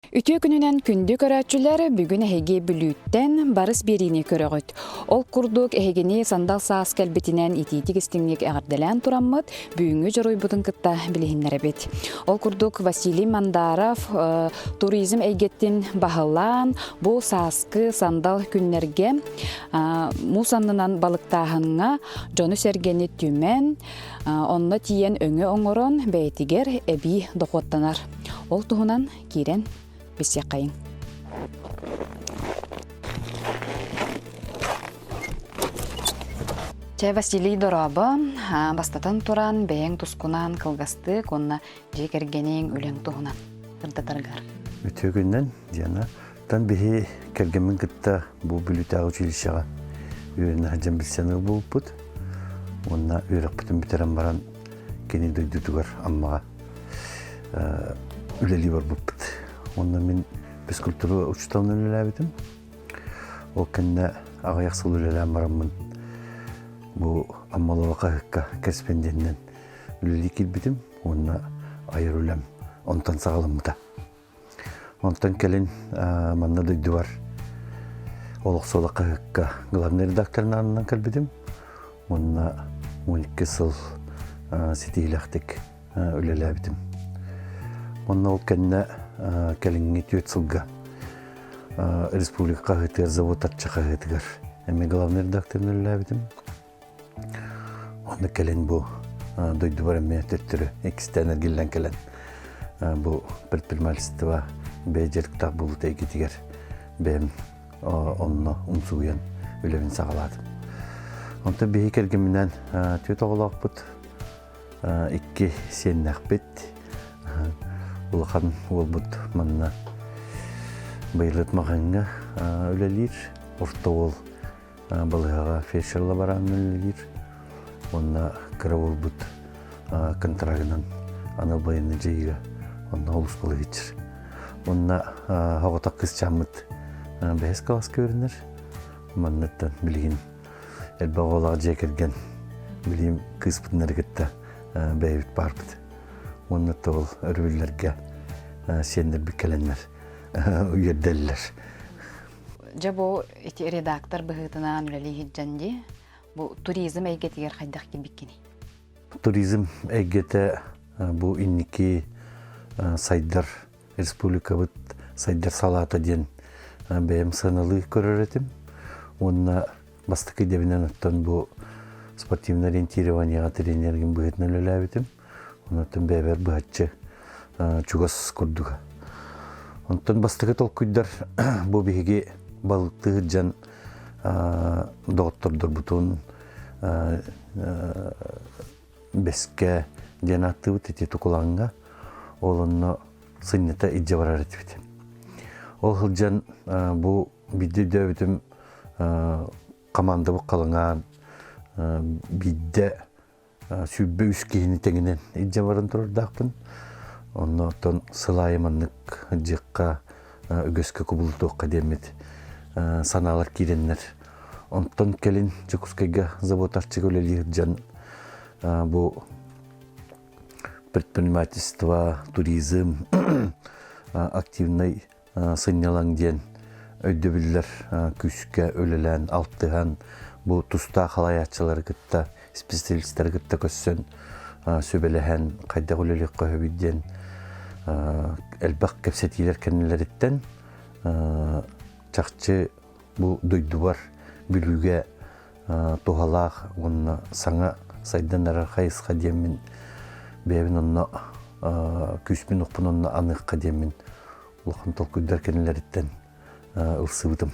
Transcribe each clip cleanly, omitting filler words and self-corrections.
Үтүө күнүнэн күндү көрөөччүлэр, бүгүн эһиги Бүлүүттэн барыс биэриини көрөҕүт. Ол курдук эһигини сандал саас кэлбитинэн итиитик истиҥник эҕэрдэлээн тураммыт, бүгүҥҥү дьоруойбутун кытта билиһиннэрэбит. Ол курдук Василий Мандаров э, туризм эйгэтин баһылаан, бу сааскы сандал күннэргэ э, муус аннынан балыктааһыҥҥа дьону-сэргэни түмэн, онно тиийэн өҥө оҥорон бэйэтигэр эбии дохуоттанар. Ол туһунан киирэн билсиэххэйиҥ. Чэ, Василий дорообо. Бастатан туран, бэйэҥ тускунаан кылгастык уонна дьиэ кэргэниҥ, үлэҥ туһунан сырдатаргар. Үтүө күннэн, Диана. Тан биһи кэргэммин кытта бу Бүлүүтээҕи училищеҕа үөрэнэ сылдьан билсэн ылбыппыт. Уонна үөрэхпитин бүтэрэн баран кини дойдутугар Аммаҕа үлэлии барбыппыт. Уонна мин физкультура учууталынан үлэлээбитим. Ол кэннэ аҕыйах сыл үлэлээн бараммын бу Аммалова хаһыакка корреспонденинэн үлэлии киирбитим уонна айар үлэм онтон саҕаламмыта. Онтон кэлин манна дойдубар олох суола хаһыакка главный редакторынан кэлбитим уонна 12 сыл ситиһиилээхтик үлэлээбитим. Онно ол кэннэ кэлиҥҥи түөрт сылга республика хаһыатыгар завод арчы хаһыатыгар эмиэ главный редакторынан үлэлээбитим. Онно кэлин бу дойдубар эмиэ төттөрү иккистээн эргиллэн кэлэн бу предпринимательство бэйэ дьарыктаах буолуута эйгэтигэр бэйэм онно умсугуйан үлэбин саҕалаатым. Онтон биһи кэргэмминэн түөрт оҕолоохпут, икки сиэннээхпит. Улахан уолбут манна Байылыт маҕаҥҥа үлэлиир, орто уол балыыһаҕа фельдшер лаборанынан үлэлиир уонна кыра уолбут контрагынан анал байыаннай дьайыыга онно олус балыһыччыр. Уонна оҕотох кысчааммыт бэһис кылааска үөрэнэр. Манныттан билигин элбэх оҕолоох дьиэ кэргэн билигин кыыспытын кытта бэйэбит баарбыт. Уонна ол өрөбүллэргэ сиэннэрбит кэлэннэр үөрдэллэр. Дьэ бу ити редактор быһыытынан үлэлии сылдьан дии, бу туризм эйгэтигэр хайдах киирбиккиний? Туризм эйгэтэ бу инники сайдар республикабыт сайдар салаата диэн бэйэм сыаналыы көрөр этим. Уонна бастакы идэбинэн оттон бу спортивное ориентированиеҕа тренергин быһыытынан үлэлээбитим. Онтон бэйэбэр быһаччы чугас курдуга. Онтон бастакы толкуйдар бу биһиги балыктыы сылдьан доҕоттордорбутун бэскэ диэн ааттыыбыт ити тукулаҥҥа ол онно сынньата илдьэ барар этибит. Ол сылдьан бу биирдэ өйдөөбүтүм командабыт халыҥаан биирдэ 23 киһини тэҥинэн илдьэ баран турардаахпын. Онно оттон сыл аайы маннык дьиэххэ үгэскэ кубулутуохха диэммит санаалар киирэннэр. Онтон кэлин Дьокуускайга завод арчыга үлэлии сылдьан бу предпринимательство, туризм, активный сынньалаҥ диэн өйдөбүллэр күүскэ үлэлээн, алтыһан, бу тустаах халайааччылары кытта, специалистары кытта көрсөн, сүбэлэһэн хайдах үлэлиэххэ сөбүй диэн элбэх кэпсэтиилэр кэннилэриттэн чахчы бу дойдубар Бүлүүгэ туһалаах уонна саҥа сайдан эрэр хайысха диэммин бэйэбин онно күүспүн охпун онно аныахха диэммин улахан толкуйдар кэннилэриттэн ылсыбытым.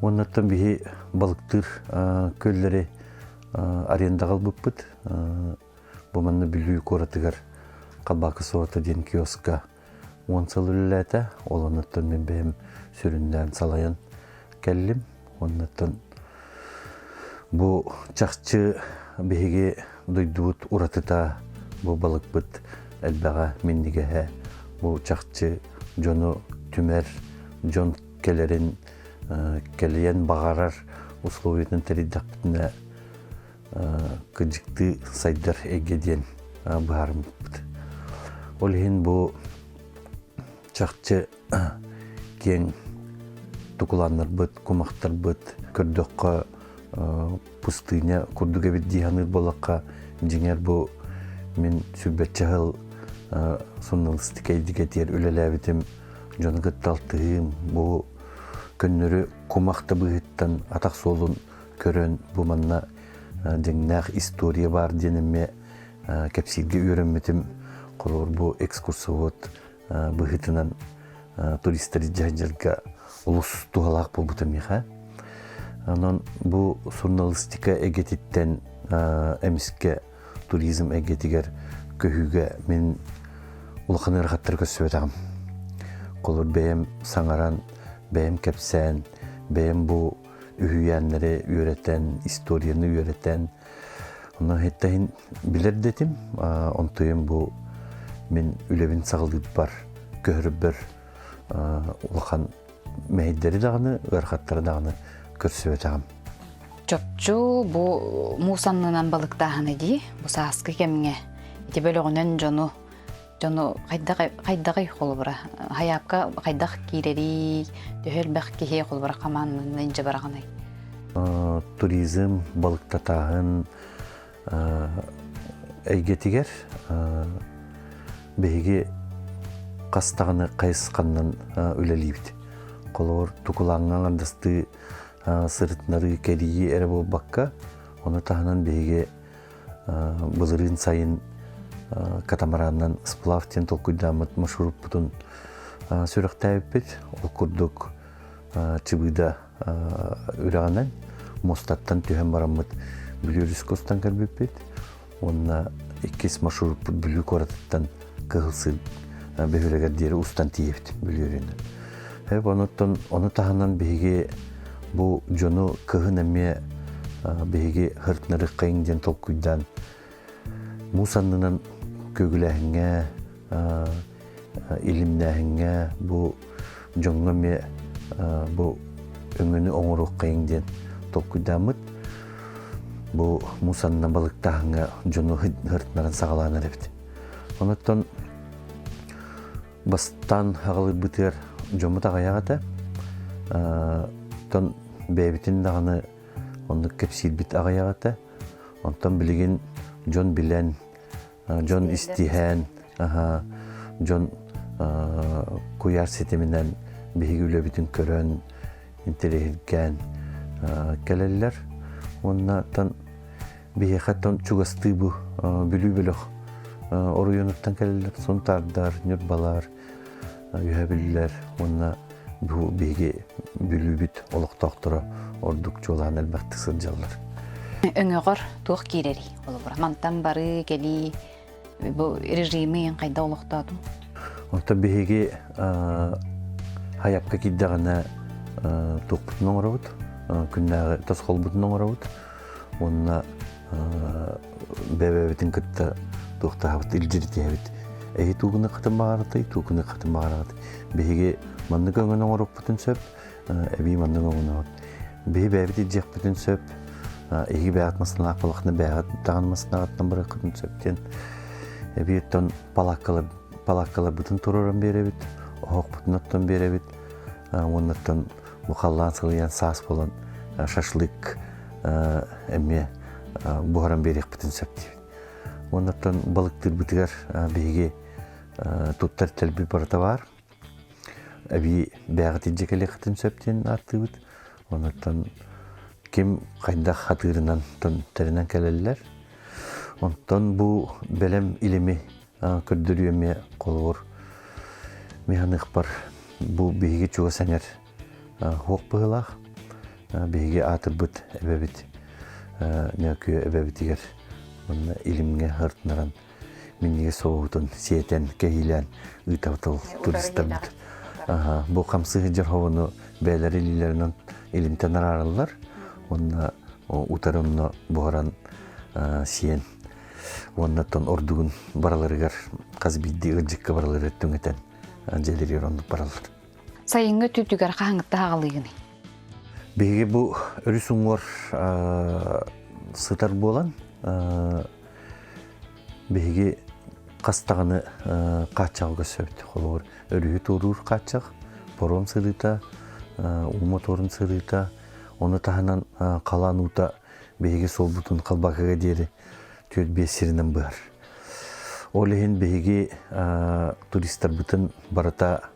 Уоннаттан биһи балыктыыр көллэри арендаҕа ылбыппыт. Бу манна Бүлүү куоратыгар Халбаакы суота диэн киоска 10 сыл үлэлээтэ. Ол оннуттан мин бэйэм сүрүннээн салайан кэллим. Оннуттан бу чахчы биһиги дойдубут уратыта, бу балыкпыт элбэҕэ, минньигэһэ, бу чахчы дьону түмэр, дьон кэлэрин, кэлиэн баҕарар условиятын тэрийдэхпитинэ кыдьыктыы сайдар эйгэ диэн быһаарыммыппыт. Ол иһин бу чахчы киэҥ тукулааннарбыт, кумахтарбыт көрдөххө пустыня курдук эбит дии саныыр буоллахха, дьиҥэр бу мин сүүрбэччэ сыл суруналыыстыка эйгэтигэр үлэлээбитим, дьону кытта алтыһыым, бу көннөрү кумах да быыһыттан атах суолун көрөн бу манна дьиҥнээх история баар диэн эмиэ кэпсииргэ үөрэммитим. Холобур, бу экскурсовод быһыытынан туристары дьаһайдьарга олус туһалаах буолбута миэхэ. Онон бу суруналыыстыка эйгэтиттэн эмискэ туризм эйгэтигэр көһүүгэ мин улахан ыарахаттары көрсүбэтэҕим. Холобур, бэйэм саҥаран, бэйэм кэпсээн, бэйэм бу үһүйээннэри үөрэтэн, историяны үөрэтэн, онно иһин билэр да этим. Онтуйум бу мин үлэбин саҕалыырбар, көһөрбөр улахан мэһэйдэри даҕаны, ыарахаттары даҕаны көрсүбэтэҕим. Чопчу бу муус аннынан балыктааһыны дии, бу сааскы кэмҥэ ити бөлөҕүнэн дьону дьону хайдах хайдаҕый холобура хайаапка хайдах киирэрий, төһө элбэх киһи холобура хамааннанна инчэ бараҕаный? Туризм, балыктатааһын эйгэтигэр биһиги хас даҕаны хайысханнан үлэлиибит. Холобур, тукулааҥҥа аҥардастыы сырытынарыы кэрийии эрэ буолбакка, ону таһынан биһиги былырыын сайын катамаранынан сплав диэн толкуйдааммыт маршруппутун сүрэхтээбиппит. Ол курдук Чыбыыда үрэҕинэн муостаттан түһэн бараммыт Бүлүү өрүскэ устан кэлбиппит. Уонна иккис маршруппут Бүлүү куоратыттан Кыһыл Сыыр бөһүөлэгэр диэри устан тиийэбит Бүлүү өрүнэн. Онуттан ону таһынан биһиги бу дьону кыһын эмиэ биһиги һыртнарыххайыҥ диэн толкуйдаан муус аннынан күөгүлээһиҥҥэ илимнээһиҥҥэ бу дьоҥҥо эмиэ бу өҥөнү оҥоруоххайыҥ диэн толкуйдааммыт бу муус аннынан балыктааһыҥҥа дьону һыртнарын саҕалаан эрэбит. Онуттан Бастаан аҕалыырбытыгар дьоммут аҕыйах этэ. Оттон бэйэбитин даҕаны оннук кэпсиирбит аҕыйах этэ. Онтон билигин дьон билэн, дьон истиһэн, дьон куйаар ситиминэн биһиги үлэбитин көрөн, интэриэһиргээн кэлэллэр. Уонна Биһиэхэ чугастыы бу Бүлүү бөлөх оройуонуттан кэлэллэр Сунтаардар, Ньурбалар, Үһэ Бүлүүлэр уонна бу биһиги Бүлүүбүт олохтоохторо ордук чуолаан элбэхтик сылдьаллар. Өҥөҕөр туох киирэрий холобура? Мантан барыы, кэлии бу режими хайда олохтоотуҥ? Онтон биһиги хайапка киирдэҕинэ туохпутун оҥоробут, күннээҕи тосхолбутун оҥоробут уонна бэйэбитин кытта туохтаабыт илдьиритиһэбит. Эһи тугуну хатын баҕаратай, тугуну хатын баҕараҕыт. Биһиги маннык өҥөнү оҥоруохпутун сөп, эбии маннык өҥөнү Биһи бэйэбит илдьиэхпитин сөп, эһиги бэйэҕит массыыналаах буоллаххына бэйэҕит даҕаны массыынаҕыттан барыаххытын сөп диэн эбии оттон палааккалар палааккаларбытын туруоран биэрэбит, оһохпутун оттон биэрэбит уоннаттан бу халлаан сылыйан саас буолан шашлык эмиэ буһаран биэриэхпитин сөп диибит. Уоннаттан балыктыырбытыгар биһиги туттар тэлбит барыта баар. Эбии бэйэҕит илдьэ кэлиэххитин сөп диэн ааттыыбыт. Онуттан ким хайдах хатыырынан тэринэн кэлэллэр. Онтон бу бэлэм илими көрдөрүү эмиэ холобур механыхпар бу биһиги чугас эҥэр хуох быһыылаах. Биһиги аатырбыт эбэбит Нөөкүө эбэбитигэр уонна илимҥэ һыртынаран минньигэс соҕуһутун сиэтэн, кэһиилээн ыытабыт ол туристарбыт. Бу хамсыы сылдьар хобону бэйэлэрэ илиилэринэн илимтэн араараллар уонна утары онно буһаран сиэн уонна оттон ордугун бараларыгар хас биирдии ыалдьыкка бараларыгар түҥэтэн дьиэлэригэр оннук бараллар. Сайыҥҥы өттүгэр хаһыҥҥытта хаҕалыыгыный? Биһиги бу өрүс уҥуор сытар буолан, биһиги хас даҕаны хааччаҕы көрсөбүт. Холобур, өрүһү туоруур хааччах, паром сырыыта, уу моторун сырыыта, ону таһынан халаан уута биһиги суолбутун Халбакыга диэри 4-5 сиринэн быһар. Ол иһин биһиги туристарбытын барыта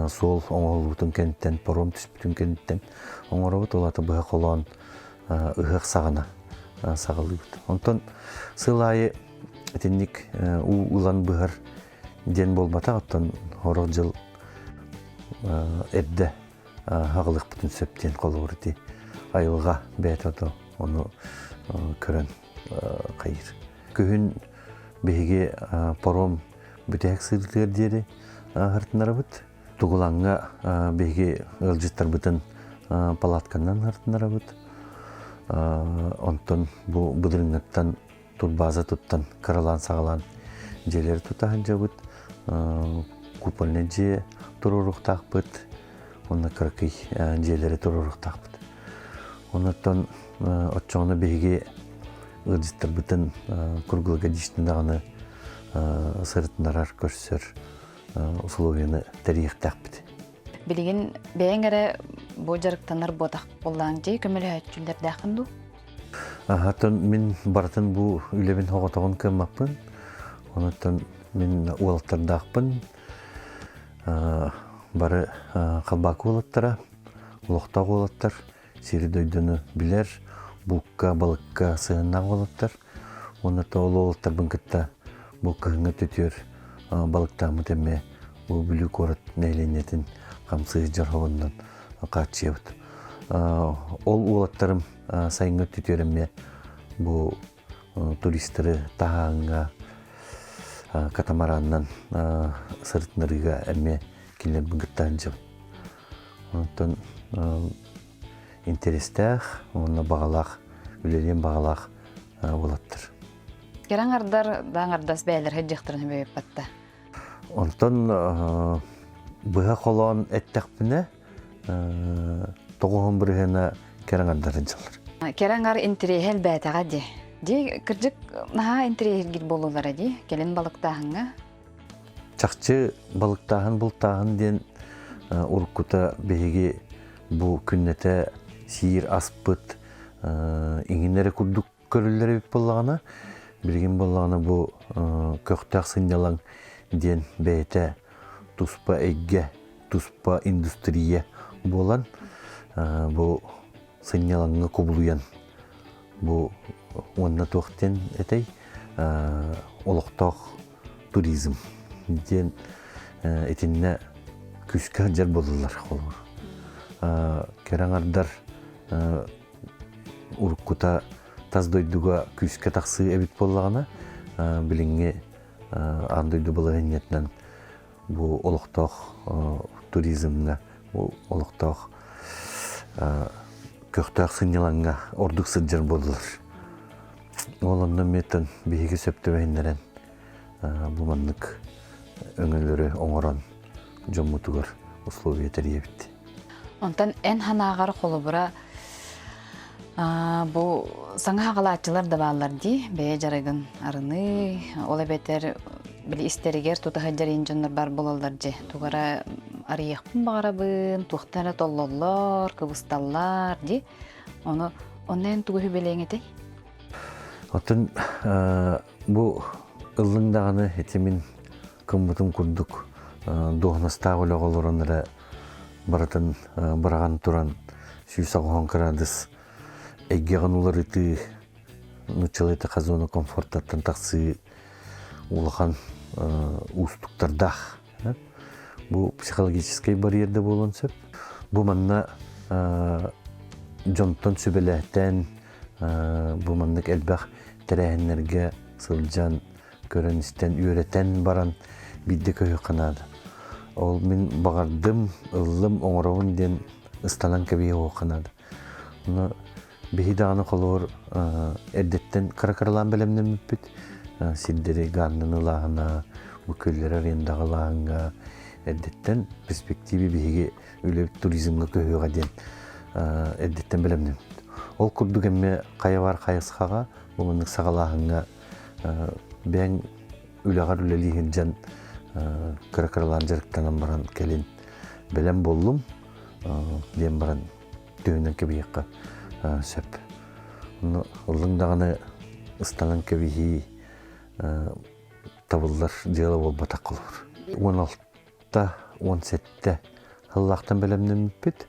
суол оҥоһуллубутун кэнниттэн, паром түспүтүн кэнниттэн оҥоробут, ол аата быһа холоон ыһыах саҕана саҕалыыбыт. Онтон сыл аайы итинник уу ылан быһар диэн буолбатах, оттон сорох дьыл эрдэ хаҕылыахпытын сөп диэн холобур ити айылҕа бэйэтэ ото ону көрөн хайыыр. Күһүн биһиги паром бүтэһик сырыытыгар диэри аһыртынарабыт. Тугулаҥҥа биһиги ыалдьыттарбытын палатканнан аһыртынарабыт. Онтон бу былырыҥҥыттан турбаза туттан кыралаан саҕалаан дьиэлэри тута сылдьабыт. Купольнай дьиэ туруоруохтаахпыт уонна кыракый дьиэлэри туруоруохтаахпыт. Оннуттан оччоҕуна биһиги ыалдьыттарбытын круглогодичный даҕаны сырытынарар, көрсөр условияны тэрийиэхтээхпит. Билигин бэйэҥ эрэ бу дьарыктанар буотах буоллаҕыҥ дии, көмөлөһөөччүлэрдээххин дуу? Оттон мин барытын бу үлэбин соҕотоҕун кыаммаппын. Онуттан мин уолаттардаахпын. Бары халбаакы уолаттара, олохтоох уолаттар, сири-дойдуну билэр, булка, балыкка сыһыаннаах уолаттар. Уонна ол уолаттарбын кытта бу кыһыҥҥы түтүөр балыктааммыт эмиэ бу Бүлүү куорат нэһилиэнньэтин хамсыы дьорҕоҕунан хааччыйабыт. Ол уолаттарым сайыҥҥы өттүтүгэр эмиэ бу туристары таһааҥҥа катамаранынан сырытынарыыга эмиэ кинилэрбин кытта сылдьабын. Онтон интэриэстээх уонна баҕалаах, үлэлиэн баҕалаах уолаттар. Кэрэ аҥардар да аҥардас бэйэлэр сылдьыахтарын сөбөйбөттө. Онтон быһа холоон эттэхпинэ, тоҕуһун бырыһыана кэрэ аҥардар сылдьаллар. Кэрэ аҥар интэриэһэ элбээтэҕэ дии. Дии, кырдьык наһаа интэриэһиргиир буолуулара дии, кэлин балыктааһыҥҥа. Чахчы балыктааһын, бултааһын диэн уруккута биһиги бу күннэтэ сиир аспыт иҥин эрэ курдук көрүллэр эбит буоллаҕына, билигин буоллаҕына бу көхтөөх сынньалаҥ диэн бэйэтэ туспа эйгэ, туспа индустрия буолан бу сынньалаҥҥа кубулуйан бу уонна туох диэн этэй олохтоох туризм диэн итиннэ күүскэ сылдьар буоллулар холобур. Кэрэ аҥардар уруккута тас дойдуга күүскэ тахсыы эбит буоллаҕына, билиҥҥи аан дойду балаһыанньатынан бу олохтоох туризмҥа, бу олохтоох көхтөөх сынньалаҥҥа ордук сылдьар буоллулар. Ол онно эмиэ биһиги сөп түбэһиннэрэн бу маннык өҥөлөрү оҥорон дьоммутугар условия тэрийэбит. Онтон эн санааҕар холобура бу саҥа хаҕалааччылар да бааллар дии, бэйэ дьарыгын арыныы, ол эбэтэр били истэригэр тута сылдьар иин дьоннор бар буолаллар дьэ, тугу эрэ арыйыахпын баҕарабын, туохтан эрэ толлоллор, кыбысталлар дии. Ону онно эн тугу сүбэлиэҥ этэй? Оттон бу ыллыҥ даҕаны ити мин кыммытым курдук дуоһунастаах үлэҕэ олорон эрэ барытын быраҕан туран 180 кыраадыс эйгэҕин уларытыы нууччалыы зона комфортаттан тахсыы улахан уустуктардаах. Бу психологическай барьер да буолуон сөп. Бу манна дьонтон сүбэлээтэн бу маннык элбэх тэрээһиннэргэ сылдьан көрөн-истэн, үөрэтэн баран биирдэ көһүөххэ наада. Ол мин баҕардым, ыллым, оҥоробун диэн ыстанан кэбиһиэххэ наада. Ону биһи даҕаны холобур эрдэттэн кыра-кыралаан бэлэмнэммиппит. Сирдэри гааннан ылааһына, бу күөллэри арендаҕа ылааһыҥҥа, Эрдэттэн перспективе биһиги үлэбит туризмҥа көһүөҕэ диэн эрдэттэн бэлэмнэммит. Ол курдук эмиэ хайа баар хайысхаҕа бу маннык саҕалааһыҥҥа бэйэҥ үлэҕэр үлэлии сылдьан кыра-кыралаан дьарыктанан баран кэлин бэлэм буоллум диэн баран түһүнэн кэбиһиэххэ сөп. Онно ыллыҥ даҕаны ыстанан кэбиһии табыллар дьыала буолбатах холобур. 16 17 сыллаахтан бэлэмнэммиппит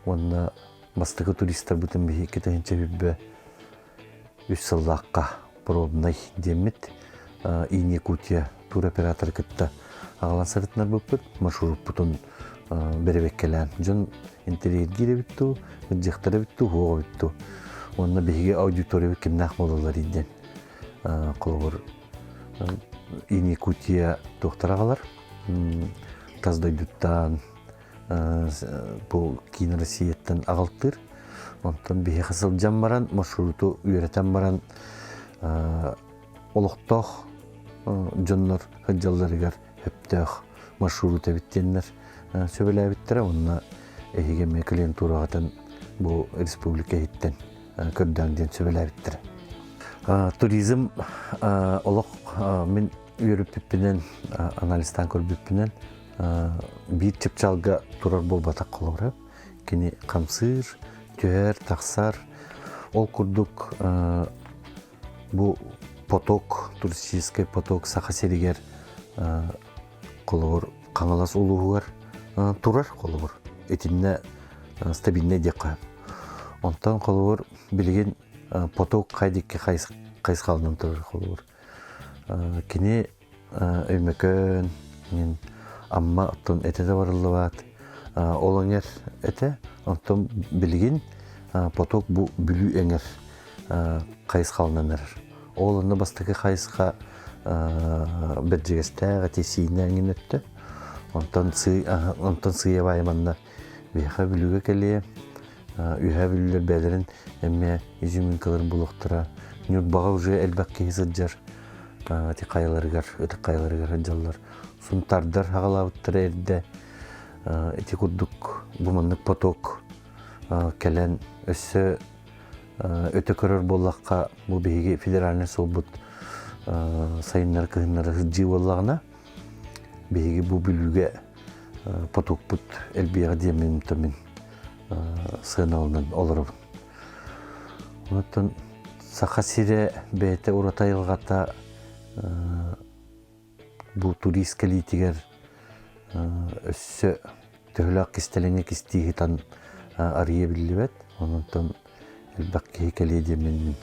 уонна бастакы туристарбытын биһи 2023 сыллаахха пробнай диэммит Ин Якутия туроператоры кытта аҕалан сырытынарбыппыт маршруппутун бэрэбэккэлээн дьон интэриэһиргиир эбит дуу, ырдьыахтар эбит дуу, уһуох эбит дуу. Уонна биһиги аудиториябыт кимнээх буолаллар диэн холобур Ин Якутия туохтар аҕалар тас дойдуттан бу киин Россияттан аҕалтыыр. Онтон биһиэхэ сылдьан баран маршруту үөрэтэн баран олохтоох дьоннор сылдьалларыгар сөптөөх маршрут эбит диэннэр сөбүлээбиттэрэ уонна эһиги эмиэ клиентураҕытын бу республика иһиттэн көрдөөн диэн сөбүлээбиттэрэ. Туризм олох мин үөрүппүппүнэн анализтаан көрбүппүнэн биир чыпчаалга турар буолбатах холобура. Кини хамсыыр, түһэр, тахсар. Ол курдук бу поток, туристическай поток Саха сиригэр холобур Хаҥалас улууһугар турар холобур. Итиннэ стабильнай диэххэ. Онтон холобур билигин поток хайдикки хайысхалынан турар холобур. Кини Өймөкөөн, Амма оттон этэ да барыллыбат. Ол эҥэр этэ. Оттон билигин поток бу Бүлүү эҥэр хайысхаланан эрэр. Ол онно бастакы хайысха Бэрдьигэстээх эти Сиинэ эҥин өттө. Онтон онтон сыыйа манна биһиэхэ Бүлүүгэ кэлиэ. Үөһээ Бүлүүлэр бэйэлэрин эмиэ изюминкаларын булуохтара. Ньурбаҕа уже элбэх киһи сылдьар. Ити хайаларыгар, ытык хайаларыгар сылдьаллар. Сунтардар аҕалаабыттара эрдэ. Ити курдук бу маннык поток кэлэн өссө өтө көрөр буоллахха бу биһиги федеральнай суолбут сайыннары кыһыннары сылдьыы буоллаҕына биһиги бу Бүлүүгэ потокпут элбиэҕэ диэммин мин сыаналанан олоробун. Оттон Саха сирэ бэйэтэ ураты айылҕата бу турист кэлиитигэр өссө төһөлөөх кистэлэҥи кистии сытан арыйа биллибэт. Онон элбэх киһи кэлиэ диэммин мин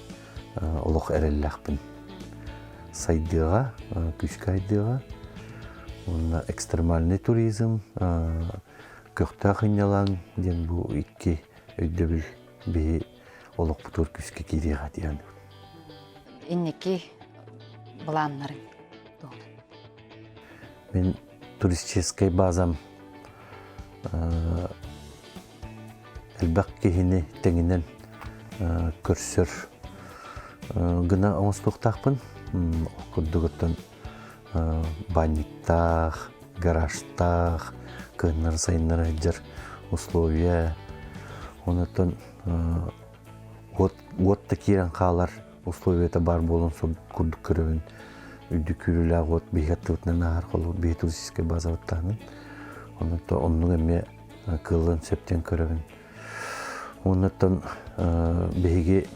олох эрэллээхпин. Сайдыаҕа, күүскэ сайдыаҕа. Уонна экстремальный туризм, көхтөөх сынньалаҥ диэн бу икки өйдөбүл биһи олохпутугар күүскэ киириэҕэ диэн. Инники былааннарыҥ туһунан. Мин туристическай базам элбэх киһини тэҥинэн көрсөр гына оҥостуохтаахпын. Ол курдук оттон баанньыктаах, гаражтаах, кыһыннары сайыннары сылдьар условия. Онтон уот, уот да киирэн хаалар условията баар буолан курдук көрөбүн. Үрдүк күүрүүлээх уот биһиги аттыбытынан ааһар холобур биһи туристическай базабыттаанын. Онон оннук эмиэ кыаллан сөптөн көрөбүн. Оннуттан биһиги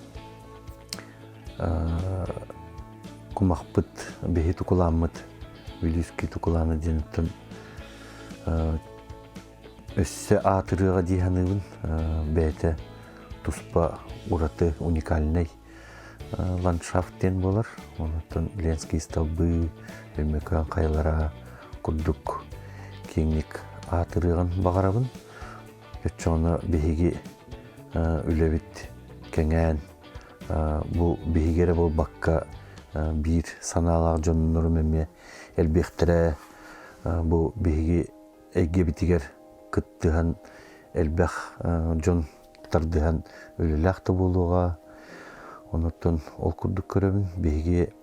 кумахпыт, биһи тукулааммыт, Бүлүүскэй тукулаана диэн өссө аатырыаҕа дии саныыбын. Бэйэтэ туспа ураты уникальнай ландшафт диэн буолар. Онуттан Ленский столбы, Өймөкөөн хайалара курдук киэҥник аатырыаҕын баҕарабын. Оччоҕуна биһиги үлэбит кэҥээн, бу биһиги эрэ буолбакка биир санаалаах дьоннорум эмиэ элбиэхтэрэ. Бу биһиги эйгэбитигэр кыттыһан элбэх дьон тардыһан үлэлээх да буолуоҕа. Онуттан ол курдук көрөбүн. Биһиги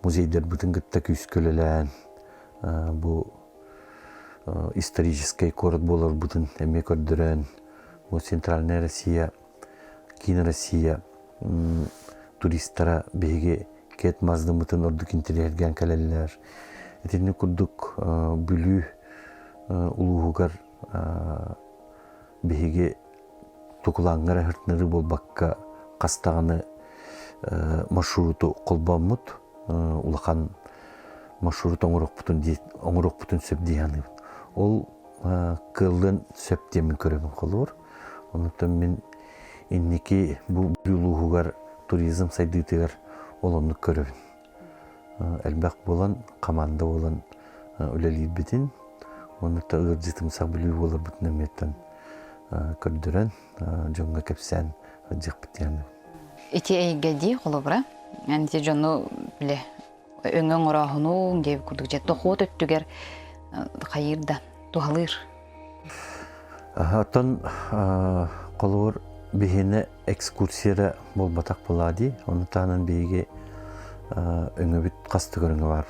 музейдарбытын кытта күүскэ үлэлээн бу. историческай куорат буоларбытын эмиэ көрдөрөн, бу Центральная Россия, Киин Россия туристара биһиги Кет Маздамытын ордук интэриэһиргээн кэлэллэр. Итинник курдук Бүлүү улууһугар биһиги тукулааҥҥа эрэ ыһыртынары буолбакка хас даҕаны маршруту холбооммут улахан маршрут оҥоруохпутун оҥоруохпутун сөп дии саныыбын. Ол кыаллыан сөп диэммин көрөбүн холобур. Онтон мин инники бу Бүлүү улууһугар туризм сайдыытыгар ол оннук көрөбүн. Элбэх буолан, хамаанда буолан үлэлиирбитин, уонна да ыалдьытымсах Бүлүү буоларбытын эмиэттэн көрдөрөн, дьоҥҥо кэпсээн сылдьыахпыт диэн. Ити эйгэ дии холобура, эн ити дьону биле өҥө оҥорооһунуҥ диэбит курдук дьэ дохуот өттүгэр хайыыр да туһалыыр. Оттон холобур биһиэнэ экскурсия эрэ буолбатах буолаа дии. Ону таһынан биһиги өҥөбүт хас да көрүҥэ баар.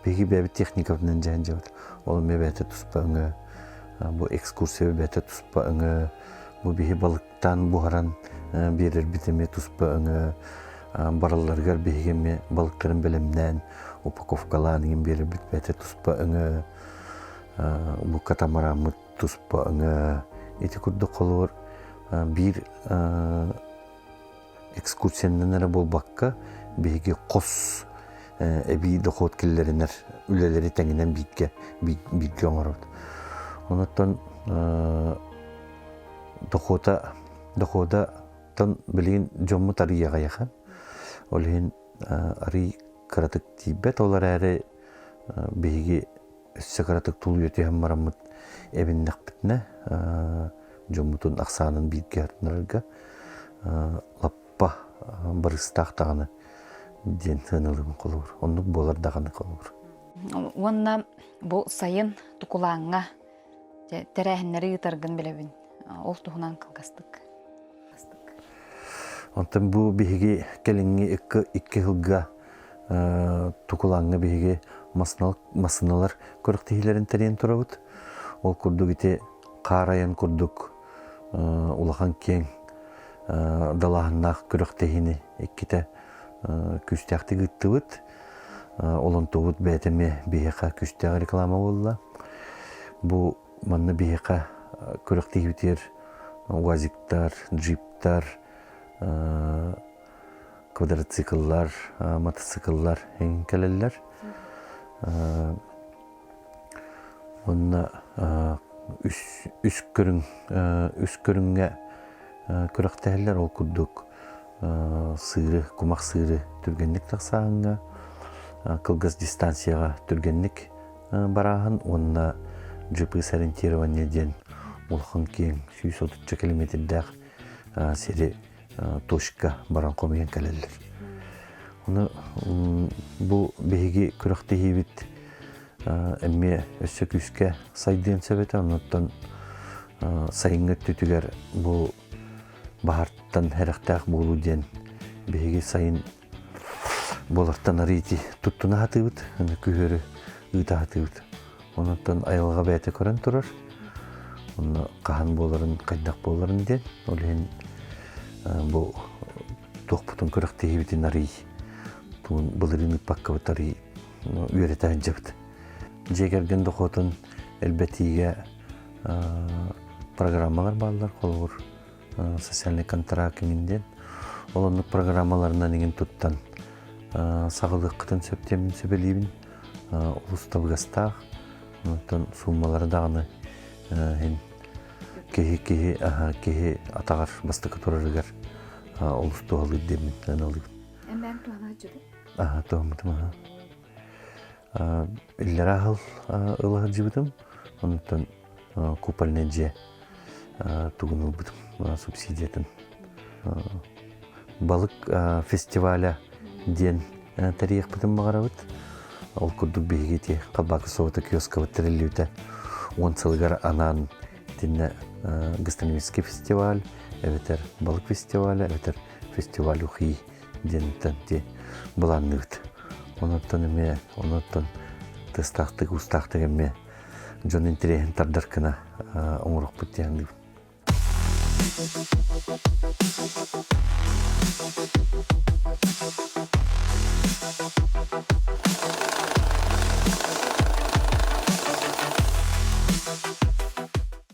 Биһиги бэйэбит техникабытынан дьаһан дьабыт. Ол эмиэ бэйэтэ туспа өҥө. Бу экскурсия бэйэтэ туспа өҥө. Бу биһи балыктаан буһаран биэрэрбит эмиэ туспа өҥө. Баралларыгар биһиги эмиэ балыктарын бэлэмнээн, упаковкалаан иҥин биэрэрбит бэйэтэ туспа өҥө. Бу катамараммыт туспа өҥө. Ити курдук холобур биир экскурсиянан эрэ буолбакка, биһиги хос эбии дохуот киллэринэр үлэлэри тэҥинэн бииргэ бииргэ оҥоробут. Онуттан дохуота дохуодаттан билигин дьоммут арыый аҕыйахан. Ол иһин арыый кыратык тиийбэт, ол эрээри биһиги өссө кыратык тулуйа түһэн бараммыт эбиннэхпитинэ дьоммутун ахсаанын бииргэ артынарга лаппа барыстаах даҕаны диэн сыаналыыбын холобур. Оннук буолар даҕаны холобур. Уонна бу сайын Тукулааҥҥа тэрээһиннэри ыытаргын билэбин. Ол туһунан кылгастык. Онтон бу биһиги кэлиҥҥи икки сылга Тукулааҥҥа биһиги массыыналар күрэхтэһиилэрин тэрийэн турабыт. Ол курдук ити хаар айан курдук улахан киэҥ далааһыннаах күрэхтэһиини иккитэ күүстээхтик ыыттыбыт. Ол онтубут бэйэтэ эмиэ биһиэхэ күүстээх реклама буолла. Бу манна биһиэхэ күрэхтэһиибитигэр уазиктар, джиптар, квадроцикллар, мотоцикллар кэлэллэр. Уонна үс, үс көрүҥ үс көрүҥҥэ күрэхтэһэллэр. Ол курдук сыыры, кумах сыыры түргэнник тахсааһыҥҥа, кылгас дистанцияҕа түргэнник барааһын уонна GPS ориентирование диэн улахан киэҥ 130 километрдээх сири точка баран хомуйан кэлэллэр. Ону бу биһиги күрэхтэһиибит эмиэ өссө күүскэ сайдыан сөп этэ. Оннуттан сайыҥҥы өттүтүгэр бу баһартан сэрэхтээх буолуу диэн биһиги сайын буолартан арыйти туттуна сатыыбыт, күһүөрү ыыта сатыыбыт. Онуттан айылҕа бэйэтэ көрөн турар. Онно хаһан буоларын, хайдах буоларын диэн. Ол иһин бу туохпутун күрэхтэһиибитин арый былырыын ыыппаккабыт арый үөрэтэ сылдьабыт. Дьиэ кэргэн дохуотун элбэтиигэ программалар бааллар, холобур социальный контракт иҥин диэн. Ол оннук программаларынан иҥин туттан саҕалыаххытын сөп диэммин сөбүлүүбүн. Олус табыгастаах. Онтон сууммалары даҕаны иһин киһи киһи киһи атаҕар бастакы турарыгар олус туһалыыр диэммин ыналыыбын. Эн бэйэҥ туһанааччытын? Аха, туһаммытым аха. Иллэрээ сыл ыла сылдьыбытым. Онтон купольнай дьиэ тугун ылбытым субсидиятын. Балык фестиваля диэн тэрийиэхпитин баҕарабыт. Ол курдук биһиги ити Халбаакы Совета киоскабыт тэриллибитэ 10 сылыгар анаан итиннэ гастрономический фестиваль, эбэтэр балык фестиваля, эбэтэр фестиваль ухи диэнтэн ти былаанныыбыт. Онуттан эмиэ, онуттан тыстаахтык, устаахтык эмиэ. дьон интэриэһин тардар гына оҥоруохпут диэн саныыбын.